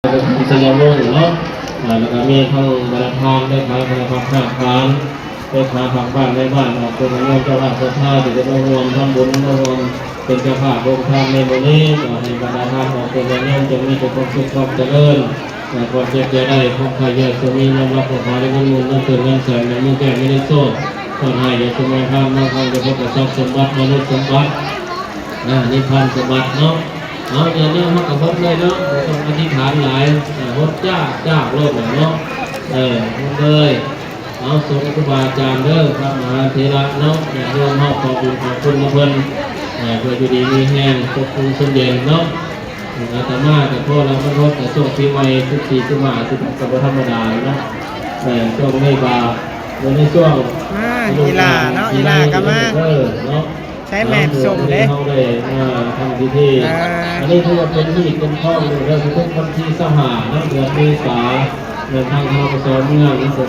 ໄຊຍະວົງເນາະ ອ່າ ແລ້ວກໍມີທັງບັນດາທ່ານເລຂາຄະນະພັກຮາກຖານ ເລຂາພັກບ້ານນາຍບ້ານ ອອກຕົນຍາດໂຍມເຈົ້າພາບສັດທາທີ່ໄດ້ມາຮ່ວມທຳບຸນ ມາຮ່ວມເປັນເຈົ້າພາບໂຮງທານໃນມື້ນີ້ ກໍໃຫ້ບັນດາທ່ານອອກຕົນຍາດໂຍມຈົ່ງມີແຕ່ຄວາມສຸກຄວາມຈະເລີນ ຄວາມເຈັບຢ່າໄດ້ ຄວາມໄຂ້ຢ່າຊົງມີ ນຳຮັບຂອງຂວັນເງິນໝື່ນ ເງິນແສນ ເງິນແກ້ວເງິນໂຊກ ຕ້ອນໃຫ້ຢ່າສົມຫວັງທານ ມັງຄັງຈະພົດກັບຊັບສົມບັດ ມະນຸດສົມບັດ ນິບພານສົມບັດເນາະ. ເອົາ ຍາດໂຍມເຮົາກໍຫົດເລີຍເນາະ ບໍ່ຕ້ອງອະທິດຖານຫຼາຍ ຫົດຈ້າຈ້າໂລດເນາະ ຫົດເລີຍ. ເອົາ ສົງຄູບາອາຈານເດີ ພະມະຫາເຖລະເນາະ ຍາດໂຍມເຮົາຂອບບຸນຂອບຄຸນນຳເພິ່ນ ເພື່ອຢູ່ດີມີແຮງ ສົບພູນສົມເຢັນເນາະ. ອາດຕະມາກໍພໍລະ ມັນຮອດແຕ່ຊ່ວງປີໃໝ່ ສິບສີ່ ສິບຫ້າ ສິບຫົກ ກໍບໍ່ທຳມະດາເນາະ. ເອີ ຊ່ວງນີ້ກໍຢູ່ໃນຊ່ວງ ອ່າ ອີ່ຫຼ້າເນາະ ອີ່ຫຼ້າກໍມາ ເອີ ເນາະ ໃຊ້ແມ່ສົມເດ້ ເຮົາໄດ້ມາທຳພິທີ ອ່າ ອັນນີ້ຖືວ່າເປັນຮີດເປັນຄອງເດີ ທຸກວັນທີຊາວຫ້າເນາະ ເດືອນເມສາ ເດີນທາງເຮົາໄປສອນເມືອງນຳເພິ່ນ